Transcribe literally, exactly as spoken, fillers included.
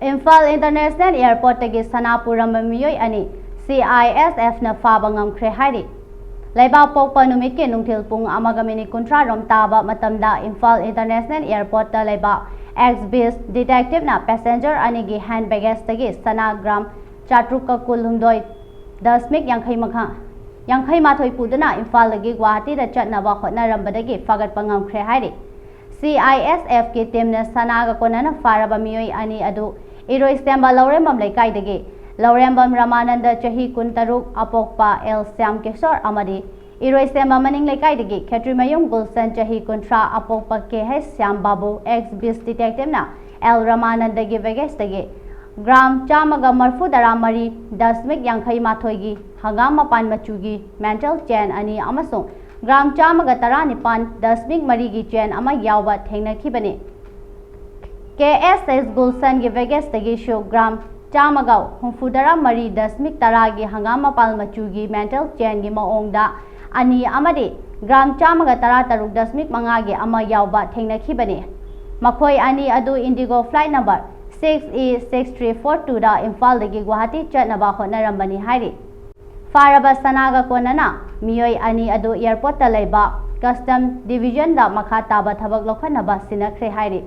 Imphal international ꯑꯦꯌꯔꯄꯣꯔꯠꯇꯒꯤ ꯁꯅꯥ ꯄꯨꯔꯝꯕ ꯃꯤꯑꯣꯏ ꯑꯅꯤ ꯁꯤ ꯑꯥꯏ ꯑꯦꯁ ꯑꯦꯐꯅ ꯐꯥꯕ ꯉꯝꯈ꯭ꯔꯦ ꯍꯥꯏꯔꯤ꯫ ꯂꯩꯕꯥꯛ ꯄꯣꯛꯄ ꯅꯨꯃꯤꯠꯀꯤ ꯅꯨꯡꯊꯤꯜ ꯄꯨꯡ ꯑꯃꯒ ꯃꯤꯅꯤꯠ ꯀꯨꯟꯊ꯭ꯔꯥ ꯔꯣꯝ ꯇꯥꯕ ꯃꯇꯝꯗ ꯏꯝꯐꯥꯜ ꯏꯟꯇꯔꯅꯦꯁꯅꯦꯜ ꯑꯦꯌꯔꯄꯣꯔꯠꯇ ꯂꯩꯕ ꯑꯦꯛꯁ ꯕꯤꯁ ꯗꯤꯇꯦꯛꯇꯤꯚꯅ ꯄꯦꯁꯦꯟꯖꯔ ꯑꯅꯤꯒꯤ ꯍꯦꯟ ꯕꯦꯒꯦꯖꯇꯒꯤ ꯁꯅꯥ ꯒ꯭ꯔꯥꯝ ꯆꯥꯇ꯭ꯔꯨꯛꯀ ꯀꯨꯟꯍꯨꯝꯗꯣꯏ ꯗꯁꯃꯤꯛ ꯌꯥꯡꯈꯩ ꯃꯈꯥ, ꯌꯥꯡꯈꯩ ꯃꯥꯊꯣꯏ ꯄꯨꯗꯨꯅ ꯏꯝꯐꯥꯜꯗꯒꯤ ꯒꯨꯋꯥꯍꯥꯇꯤꯗ ꯆꯠꯅꯕ ꯍꯣꯠꯅꯔꯝꯕꯗꯒꯤ ꯐꯥꯒꯠꯄ ꯉꯝꯈ꯭ꯔꯦ ꯍꯥꯏꯔꯤ꯫ ꯁꯤ ꯑꯥꯏ ꯑꯦꯁ ꯑꯦꯐꯀꯤ ꯇꯤꯝꯅ ꯁꯅꯥꯒ ꯀꯣꯟꯅꯅ ꯐꯥꯔꯕ ꯃꯤꯑꯣꯏ ꯑꯅꯤ ꯑꯗꯨ ꯏꯔꯣꯏꯁꯦꯝꯕ ꯂꯧꯔꯦꯝꯕꯝ ꯂꯩꯀꯥꯏꯗꯒꯤ ꯂꯧꯔꯦꯝꯕꯝ ꯔꯃꯥꯅꯟꯗ, ꯆꯍꯤ ꯀꯨꯟꯇꯔꯨꯛ, ꯑꯄꯣꯛꯄ ꯑꯦꯜ ꯁ꯭ꯌꯥꯝ ꯀꯤꯁꯣꯔ, ꯑꯃꯗꯤ ꯏꯔꯣꯏꯁꯦꯝꯕ ꯃꯅꯤꯡ ꯂꯩꯀꯥꯏꯗꯒꯤ ꯈꯦꯇ꯭ꯔꯤꯃꯌꯨꯝ ꯒꯨꯜꯁꯟ, ꯆꯍꯤ ꯀꯨꯟꯊ꯭ꯔꯥ, ꯑꯄꯣꯛꯄ ꯀꯦ ꯍꯩꯆ ꯁ꯭ꯌꯥꯝ ꯕꯥꯕꯨ, ꯑꯦꯛꯁ ꯕꯤꯁ ꯗꯤꯇꯦꯛꯇꯤꯚꯅ ꯑꯦꯜ ꯔꯃꯥꯅꯟꯗꯒꯤ ꯕꯦꯒꯦꯖꯇꯒꯤ ꯒ꯭ꯔꯥꯝ ꯆꯥꯝꯃꯒ ꯃꯔꯐꯨ ꯇꯔꯥ ꯃꯔꯤ ꯗꯁꯃꯤꯛ ꯌꯥꯡꯈꯩ ꯃꯥꯊꯣꯏꯒꯤ ꯍꯪꯒꯥꯝ ꯃꯄꯥꯟ ꯃꯆꯨꯒꯤ ꯃꯦꯟꯇꯦꯜ ꯆꯦꯟ ꯑꯅꯤ ꯑꯃꯁꯨꯡ ꯒ꯭ꯔꯥꯝ ꯆꯥꯝꯃꯒ ꯇꯔꯥꯅꯤꯄꯥꯟ ꯗꯁꯃꯤꯛ ꯃꯔꯤꯒꯤ ꯆꯦꯟ ꯑꯃ ꯌꯥꯎꯕ ꯊꯦꯡꯅꯈꯤꯕꯅꯤ꯫ ꯀꯦ ꯑꯦꯁ ꯑꯦꯁ ꯒꯨꯜꯁꯟꯒꯤ ꯕꯦꯒꯦꯖꯇꯒꯤꯁꯨ ꯒ꯭ꯔꯥꯝ ꯆꯥꯝꯃꯒ ꯍꯨꯝꯐꯨꯇꯔꯥ ꯃꯔꯤ ꯗꯁꯃꯤꯛ ꯇꯔꯥꯒꯤ ꯍꯪꯒꯥꯝ ꯃꯄꯥꯟ ꯃꯆꯨꯒꯤ ꯃꯦꯟꯇꯦꯜ ꯆꯦꯟꯒꯤ ꯃꯑꯣꯡꯗ ꯑꯅꯤ ꯑꯃꯗꯤ ꯒ꯭ꯔꯥꯝ ꯆꯥꯝꯃꯒ ꯇꯔꯥ ꯇꯔꯨꯛ ꯗꯁꯃꯤꯛ ꯃꯉꯥꯒꯤ ꯑꯃ ꯌꯥꯎꯕ ꯊꯦꯡꯅꯈꯤꯕꯅꯤ꯫ ꯃꯈꯣꯏ ꯑꯅꯤ ꯑꯗꯨ IndiGo flight number six E six three four ꯇꯨꯗ ꯏꯝꯐꯥꯜꯗꯒꯤ ꯒꯨꯋꯥꯍꯥꯇꯤ ꯆꯠꯅꯕ ꯍꯣꯠꯅꯔꯝꯕꯅꯤ ꯍꯥꯏꯔꯤ꯫ ꯐꯥꯔꯕ ꯁꯅꯥꯒ ꯀꯣꯟꯅꯅ ꯃꯤꯑꯣꯏ ꯑꯅꯤ ꯑꯗꯨ ꯑꯦꯌꯔꯄꯣꯔꯠꯇ ꯂꯩꯕ ꯀꯁꯇꯝ ꯗꯤꯚꯤꯖꯟꯗ ꯃꯈꯥ ꯇꯥꯕ ꯊꯕꯛ ꯂꯧꯈꯠꯅꯕ ꯁꯤꯟꯅꯈ꯭ꯔꯦ ꯍꯥꯏꯔꯤ꯫